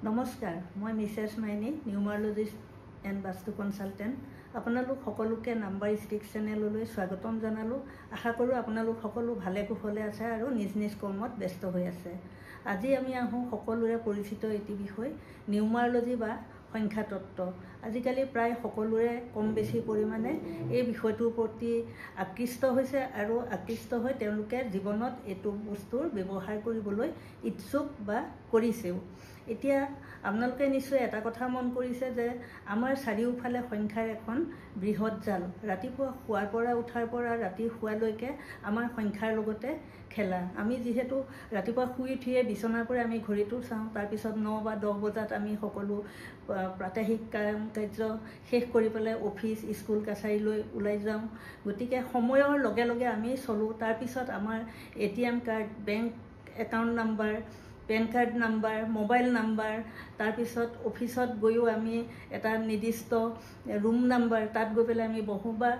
নমস্কাৰ, মই Mrs Maini, numerologist and Vastu consultant. আপোনালোক সকলোকে নাম্বাৰ ষ্টিক চেনেললৈ স্বাগতম জনালোঁ। আশা কৰোঁ আপোনালোক সকলো ভালে কুশলে আছে আৰু নিজ নিজ কৰ্মত ব্যস্ত হৈ আছে। আজি আমি আহোঁ সকলোৰে পৰিচিত এটি বিষয়, নিউমাৰলজি বা সংখ্যাতত্ত্ব। আজিকালি প্ৰায় সকলোৰে কম বেছি পৰিমাণে এই বিষয়টোৰ প্ৰতি আকৃষ্ট হৈছে আৰু আকৃষ্ট হৈ তেওঁলোকে জীৱনত এইটো বস্তুৰ ব্যৱহাৰ কৰিবলৈ ইচ্ছুক বা কৰিছেও। এতিয়া আপোনালোকে নিশ্চয় এটা কথা মন কৰিছে যে আমাৰ চাৰিওফালে সংখ্যাৰ এখন বৃহৎ জাল। ৰাতিপুৱা শোৱাৰ পৰা উঠাৰ পৰা ৰাতি শোৱালৈকে আমাৰ সংখ্যাৰ লগতে খেলা। আমি যিহেতু ৰাতিপুৱা শুই উঠিয়ে বিচনাৰ পৰা আমি ঘড়ীটো চাওঁ, তাৰপিছত 9 বা 10 বজাত আমি সকলো প্ৰাত্যহিক কাম কাৰ্য শেষ কৰি পেলাই অফিচ, স্কুল, কাছাৰীলৈ ওলাই যাওঁ। গতিকে সময়ৰ লগে লগে আমি চলোঁ। তাৰপিছত আমাৰ ATM card, bank account number, PAN card number, mobile number, তাৰপিছত অফিচত গৈও আমি এটা নিৰ্দিষ্ট ৰুম নাম্বাৰ, তাত গৈ পেলাই আমি বহোঁ, বা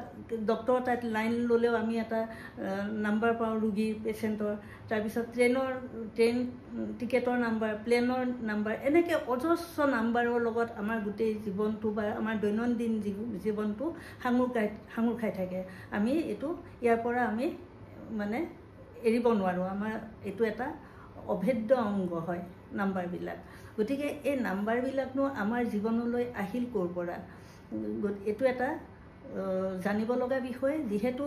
ডক্টৰৰ তাত লাইন ল'লেও আমি এটা নাম্বাৰ পাওঁ ৰোগীৰ, পেচেণ্টৰ। তাৰপিছত ট্ৰেইন টিকেটৰ নাম্বাৰ, প্লেনৰ নাম্বাৰ, এনেকৈ অজস্ৰ নাম্বাৰৰ লগত আমাৰ গোটেই জীৱনটো বা আমাৰ দৈনন্দিন জীৱনটো সাঙুৰ খাই থাকে। আমি এইটো ইয়াৰ পৰা আমি মানে এৰিব নোৱাৰোঁ। আমাৰ এইটো এটা অভেদ্য অংগ হয় নাম্বাৰবিলাক। গতিকে এই নাম্বাৰবিলাকনো আমাৰ জীৱনলৈ আহিল ক'ৰ পৰা, এইটো এটা জানিব লগা বিষয়। যিহেতু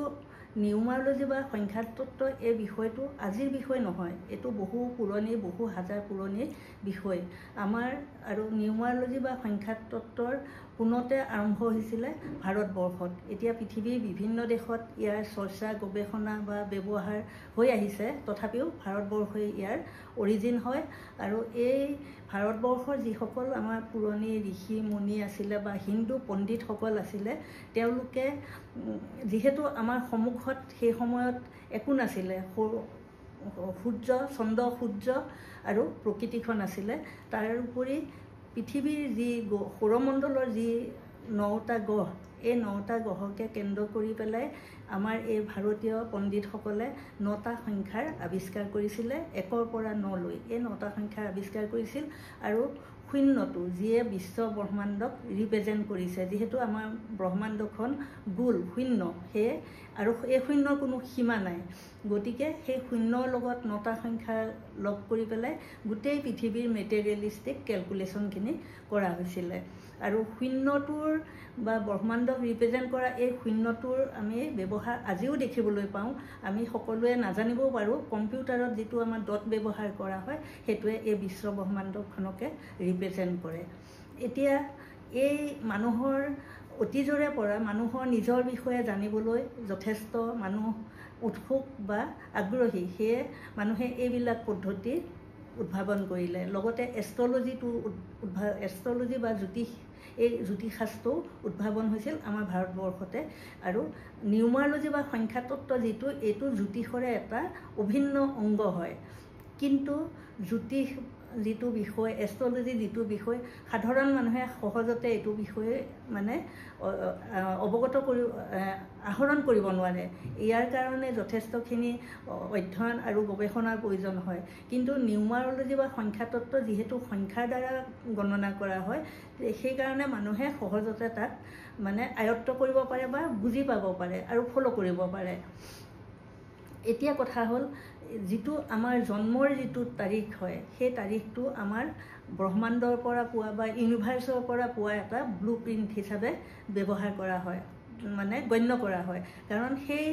নিউমাৰলজি বা সংখ্যাতত্ত্ব এই বিষয়টো আজিৰ বিষয় নহয়, এইটো বহু পুৰণি, বহু হাজাৰ পুৰণি বিষয় আমাৰ। আৰু নিউমাৰলজি বা সংখ্যাতত্ত্বৰ পোনতে আৰম্ভ হৈছিলে ভাৰতবৰ্ষত। এতিয়া পৃথিৱীৰ বিভিন্ন দেশত ইয়াৰ চৰ্চা, গৱেষণা বা ব্যৱহাৰ হৈ আহিছে, তথাপিও ভাৰতবৰ্ষই ইয়াৰ অৰিজিন হয়। আৰু এই ভাৰতবৰ্ষৰ যিসকল আমাৰ পুৰণি ঋষি মুনি আছিলে বা হিন্দু পণ্ডিতসকল আছিলে, তেওঁলোকে যিহেতু আমাৰ সন্মুখত সেই সময়ত একো নাছিলে, সূৰ্য, চন্দ্ৰ, সূৰ্য আৰু প্ৰকৃতিখন আছিলে। তাৰ উপৰি পৃথিৱীৰ যি সৌৰমণ্ডলৰ যি 9টা গ্ৰহ, এই 9টা গ্ৰহকে কেন্দ্ৰ কৰি পেলাই আমাৰ এই ভাৰতীয় পণ্ডিতসকলে 9টা সংখ্যাৰ আৱিষ্কাৰ কৰিছিলে, 1ৰ পৰা 9লৈ এই 9টা সংখ্যাৰ আৱিষ্কাৰ কৰিছিল। আৰু শূন্যটো, যিয়ে বিশ্ব ব্ৰহ্মাণ্ডক ৰিপ্ৰেজেণ্ট কৰিছে, যিহেতু আমাৰ ব্ৰহ্মাণ্ডখন গোল, শূন্য, সেয়ে আৰু এই শূন্যৰ কোনো সীমা নাই। গতিকে সেই শূন্যৰ লগত 9টা সংখ্যা লগ কৰি পেলাই গোটেই পৃথিৱীৰ মেটেৰিয়েলিষ্টিক কেলকুলেশ্যনখিনি কৰা হৈছিলে। আৰু শূন্যটোৰ বা ব্ৰহ্মাণ্ডক ৰিপ্ৰেজেণ্ট কৰা এই শূন্যটোৰ আমি ব্যৱহাৰ আজিও দেখিবলৈ পাওঁ। আমি সকলোৱে নাজানিবও পাৰোঁ, কম্পিউটাৰত যিটো আমাৰ ডট ব্যৱহাৰ কৰা হয়, সেইটোৱে এই বিশ্ব ব্ৰহ্মাণ্ডখনকে ৰিপ্ৰেজেণ্ট কৰে। এতিয়া এই মানুহৰ অতীজৰে পৰা মানুহৰ নিজৰ বিষয়ে জানিবলৈ যথেষ্ট মানুহ উৎসুক বা আগ্ৰহী, সেয়ে মানুহে এইবিলাক পদ্ধতি উদ্ভাৱন কৰিলে। লগতে এষ্ট্ৰলজিটো এষ্ট্ৰলজি বা জ্যোতিষ, এই জ্যোতিষশাস্ত্ৰও উদ্ভাৱন হৈছিল আমাৰ ভাৰতবৰ্ষতে। আৰু নিউমাৰলজি বা সংখ্যাতত্ত্ব যিটো, এইটো জ্যোতিষৰে এটা অভিন্ন অংগ হয়। কিন্তু জ্যোতিষ যিটো বিষয়, এষ্ট্ৰলজি যিটো বিষয়, সাধাৰণ মানুহে সহজতে এইটো বিষয়ে মানে অৱগত কৰি আহৰণ কৰিব নোৱাৰে। ইয়াৰ কাৰণে যথেষ্টখিনি অধ্যয়ন আৰু গৱেষণাৰ প্ৰয়োজন হয়। কিন্তু নিউমাৰলজি বা সংখ্যাতত্ত্ব যিহেতু সংখ্যাৰ দ্বাৰা গণনা কৰা হয়, সেইকাৰণে মানুহে সহজতে তাক মানে আয়ত্ব কৰিব পাৰে বা বুজি পাব পাৰে আৰু ফ'ল' কৰিব পাৰে। এতিয়া কথা হ'ল, যিটো আমাৰ জন্মৰ যিটো তাৰিখ হয়, সেই তাৰিখটো আমাৰ ব্ৰহ্মাণ্ডৰ পৰা পোৱা বা ইউনিভাৰ্চৰ পৰা পোৱা এটা ব্লু প্ৰিণ্ট হিচাপে ব্যৱহাৰ কৰা হয়, মানে গণ্য কৰা হয়। কাৰণ সেই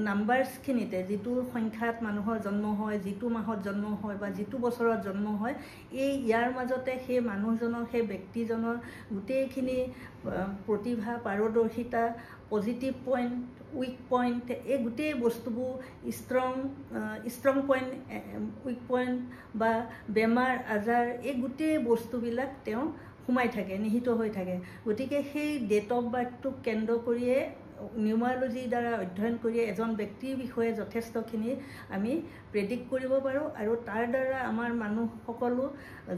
নাম্বাৰ্ছখিনিতে যিটো সংখ্যাত মানুহৰ জন্ম হয়, যিটো মাহত জন্ম হয় বা যিটো বছৰত জন্ম হয়, এই ইয়াৰ মাজতে সেই মানুহজনৰ, সেই ব্যক্তিজনৰ গোটেইখিনি প্ৰতিভা, পাৰদৰ্শিতা, পজিটিভ পইণ্ট, উইক পইণ্ট, এই গোটেই বস্তুবোৰ, ষ্ট্ৰং পইণ্ট, উইক পইণ্ট বা বেমাৰ আজাৰ, এই গোটেই বস্তুবিলাক তেওঁ সোমাই থাকে, নিহিত হৈ থাকে। গতিকে সেই ডেট অফ বাৰ্থটোক কেন্দ্ৰ কৰিয়ে নিউমাৰলজিৰ দ্বাৰা অধ্যয়ন কৰি এজন ব্যক্তিৰ বিষয়ে যথেষ্টখিনি আমি প্ৰেডিক্ট কৰিব পাৰোঁ আৰু তাৰ দ্বাৰা আমাৰ মানুহসকলো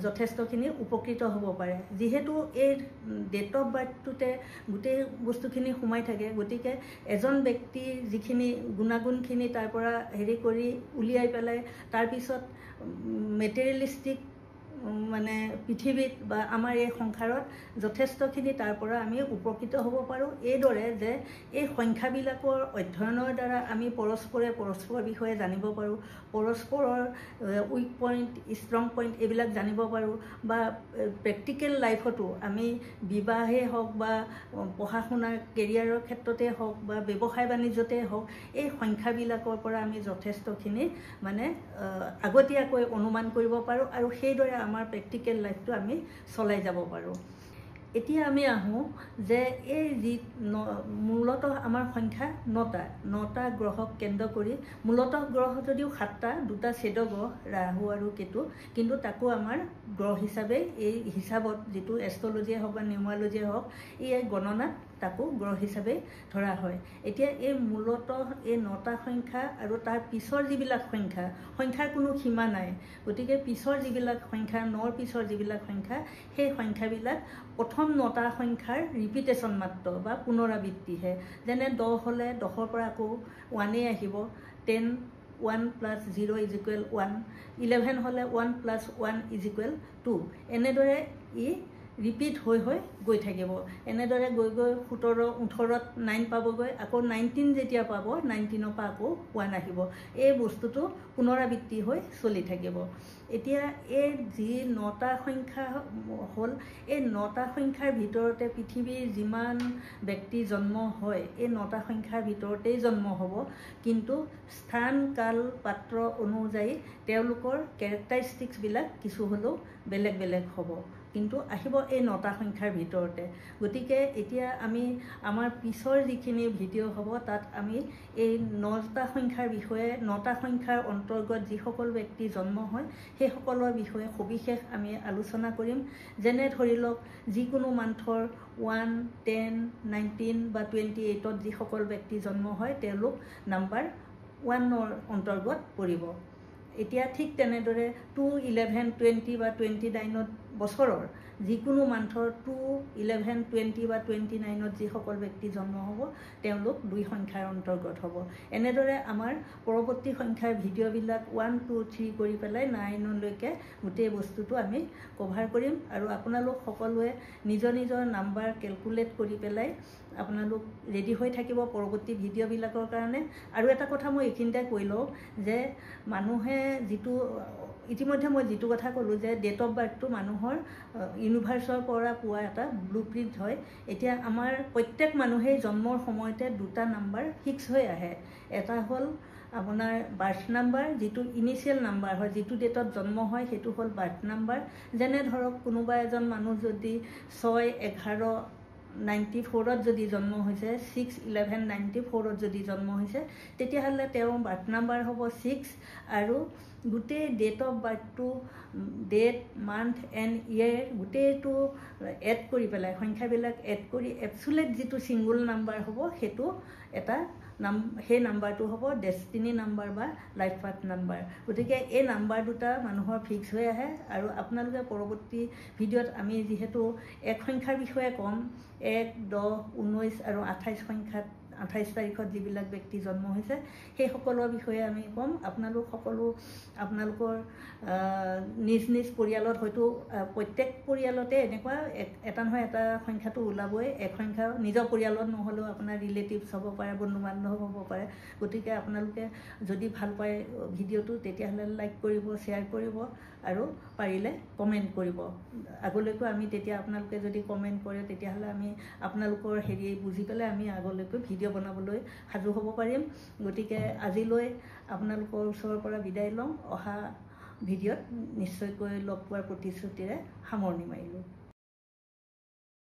যথেষ্টখিনি উপকৃত হ'ব পাৰে। যিহেতু এই ডেট অফ বাৰ্থটোতে গোটেই বস্তুখিনি সোমাই থাকে, গতিকে এজন ব্যক্তিৰ যিখিনি গুণাগুণখিনি তাৰ পৰা হেৰি কৰি উলিয়াই পেলাই তাৰপিছত মেটেৰিয়েলিষ্টিক মানে পৃথিৱীত বা আমাৰ এই সংসাৰত যথেষ্টখিনি তাৰ পৰা আমি উপকৃত হ'ব পাৰোঁ, এইদৰে যে এই সংখ্যাবিলাকৰ অধ্যয়নৰ দ্বাৰা আমি পৰস্পৰে পৰস্পৰৰ বিষয়ে জানিব পাৰোঁ, পৰস্পৰৰ উইক পইণ্ট, ষ্ট্ৰং পইণ্ট এইবিলাক জানিব পাৰোঁ, বা প্ৰেক্টিকেল লাইফতো আমি বিবাহেই হওক বা পঢ়া শুনা কেৰিয়াৰৰ ক্ষেত্ৰতে হওক বা ব্যৱসায় বাণিজ্যতে হওক, এই সংখ্যাবিলাকৰ পৰা আমি যথেষ্টখিনি মানে আগতীয়াকৈ অনুমান কৰিব পাৰোঁ আৰু সেইদৰে আমাৰ প্ৰেক্টিকেল লাইফটো আমি চলাই যাব পাৰোঁ। এতিয়া আমি আহোঁ যে এই যি মূলতঃ আমাৰ সংখ্যা নটা গ্ৰহক কেন্দ্ৰ কৰি, মূলতঃ গ্ৰহ যদিও 7টা, দুটা ছেদ গ্ৰহ ৰাহু আৰু কেতু, কিন্তু তাকো আমাৰ গ্ৰহ হিচাপে এই হিচাপত যিটো এষ্ট্ৰলজিয়ে হওক বা নিউমাৰলজিয়ে হওক, এই গণনাত তাকো গ্ৰহ হিচাপে ধৰা হয়। এতিয়া এই মূলতঃ এই 9টা সংখ্যা আৰু তাৰ পিছৰ যিবিলাক সংখ্যা, সংখ্যাৰ কোনো সীমা নাই, গতিকে পিছৰ যিবিলাক সংখ্যা, 9ৰ পিছৰ যিবিলাক সংখ্যা, সেই সংখ্যাবিলাক প্ৰথম 9টা সংখ্যাৰ ৰিপিটেশ্যন মাত্ৰ বা পুনৰাবৃত্তিহে। যেনে 10 হ'লে 10ৰ পৰা আকৌ 1েই আহিব, 10 1 + 0 = 1, 11 হ'লে 1 + 1 = 2, এনেদৰে ই ৰিপিট হৈ হৈ গৈ থাকিব। এনেদৰে গৈ গৈ 17, 18ত 9 পাবগৈ, আকৌ 19 যেতিয়া পাব, 19ৰ পৰা আকৌ 1 আহিব। এই বস্তুটো পুনৰাবৃত্তি হৈ চলি থাকিব। এতিয়া এই যি 9টা সংখ্যা হ'ল, এই 9টা সংখ্যাৰ ভিতৰতে পৃথিৱীৰ যিমান ব্যক্তি জন্ম হয়, এই 9টা সংখ্যাৰ ভিতৰতেই জন্ম হ'ব, কিন্তু স্থান কাল পাত্ৰ অনুযায়ী তেওঁলোকৰ কেৰেক্টাৰিষ্টিক্সবিলাক কিছু হ'লেও বেলেগ বেলেগ হ'ব, কিন্তু আহিব এই 9টা সংখ্যাৰ ভিতৰতে। গতিকে এতিয়া আমি আমাৰ পিছৰ যিখিনি ভিডিঅ' হ'ব তাত আমি এই 9টা সংখ্যাৰ বিষয়ে, 9টা সংখ্যাৰ অন্তৰ্গত যিসকল ব্যক্তি জন্ম হয় সেইসকলৰ বিষয়ে সবিশেষ আমি আলোচনা কৰিম। যেনে ধৰি লওক যিকোনো মান্থৰ 1, 10, 19 বা 28ত যিসকল ব্যক্তি জন্ম হয় তেওঁলোক নাম্বাৰ 1ৰ অন্তৰ্গত পৰিব। এতিয়া ঠিক তেনেদৰে 2, 11, 20 বা 29ত বছৰৰ যিকোনো মান্থৰ 2, 11, 20 বা 29ত যিসকল ব্যক্তি জন্ম হ'ব তেওঁলোক 2 সংখ্যাৰ অন্তৰ্গত হ'ব। এনেদৰে আমাৰ পৰৱৰ্তী সংখ্যাৰ ভিডিঅ'বিলাক 1, 2, 3 কৰি পেলাই 9লৈকে গোটেই বস্তুটো আমি কভাৰ কৰিম। আৰু আপোনালোক সকলোৱে নিজৰ নিজৰ নাম্বাৰ কেলকুলেট কৰি পেলাই আপোনালোক ৰেডি হৈ থাকিব পৰৱৰ্তী ভিডিঅ'বিলাকৰ কাৰণে। আৰু এটা কথা মই এইখিনিতে কৈ লওঁ যে মানুহে যিটো ইতিমধ্যে মই যিটো কথা ক'লোঁ যে ডেট অফ বাৰ্থটো মানুহৰ ইউনিভাৰ্চৰ পৰা পোৱা এটা ব্লু প্ৰিণ্ট হয়। এতিয়া আমাৰ প্ৰত্যেক মানুহেই জন্মৰ সময়তে 2টা নাম্বাৰ ফিক্স হৈ আহে। এটা হ'ল আপোনাৰ বাৰ্থ নাম্বাৰ, যিটো ইনিচিয়েল নাম্বাৰ হয়, যিটো ডেটত জন্ম হয় সেইটো হ'ল বাৰ্থ নাম্বাৰ। যেনে ধৰক কোনোবা এজন মানুহ যদি 6, 11, 94ত যদি জন্ম হৈছে, 6, 11, 94ত যদি জন্ম হৈছে, তেতিয়াহ'লে তেওঁৰ বাৰ্থ নাম্বাৰ হ'ব 6 আৰু গোটেই ডেট অফ বাৰ্থটো, ডেট, মান্থ এণ্ড ইয়েৰ গোটেইটো এড কৰি পেলাই, সংখ্যাবিলাক এড কৰি এবচুলেট যিটো ছিংগুল নাম্বাৰ হ'ব সেইটো এটা নাম, সেই নাম্বাৰটো হ'ব ডেষ্টিনি নাম্বাৰ বা লাইফ পাথ নাম্বাৰ। গতিকে এই নাম্বাৰ দুটা মানুহৰ ফিক্স হৈ আহে। আৰু আপোনালোকে পৰৱৰ্তী ভিডিঅ'ত আমি যিহেতু এক সংখ্যাৰ বিষয়ে ক'ম, 1, 10, 19 আৰু 28 সংখ্যাত, 28 তাৰিখত যিবিলাক ব্যক্তি জন্ম হৈছে সেইসকলৰ বিষয়ে আমি ক'ম। আপোনালোক সকলো আপোনালোকৰ নিজ নিজ পৰিয়ালত হয়তো প্ৰত্যেক পৰিয়ালতে এনেকুৱা এটা নহয় এটা সংখ্যাটো ওলাবই। এক সংখ্যা নিজৰ পৰিয়ালত নহ'লেও আপোনাৰ ৰিলেটিভছ হ'ব পাৰে, বন্ধু বান্ধৱ হ'ব পাৰে। গতিকে আপোনালোকে যদি ভাল পায় ভিডিঅ'টো তেতিয়াহ'লে লাইক কৰিব, শ্বেয়াৰ কৰিব আৰু পাৰিলে কমেণ্ট কৰিব। আগলৈকো আমি তেতিয়া আপোনালোকে যদি কমেণ্ট কৰে তেতিয়াহ'লে আমি আপোনালোকৰ হেৰি বুজি পেলাই আমি আগলৈকো ভিডিঅ' বনাবলৈ সাজু হ'ব পাৰিম। গতিকে আজিলৈ আপোনালোকৰ ওচৰৰ পৰা বিদায় লওঁ। অহা ভিডিঅ'ত নিশ্চয়কৈ লগ পোৱাৰ প্ৰতিশ্ৰুতিৰে সামৰণি মাৰিলোঁ।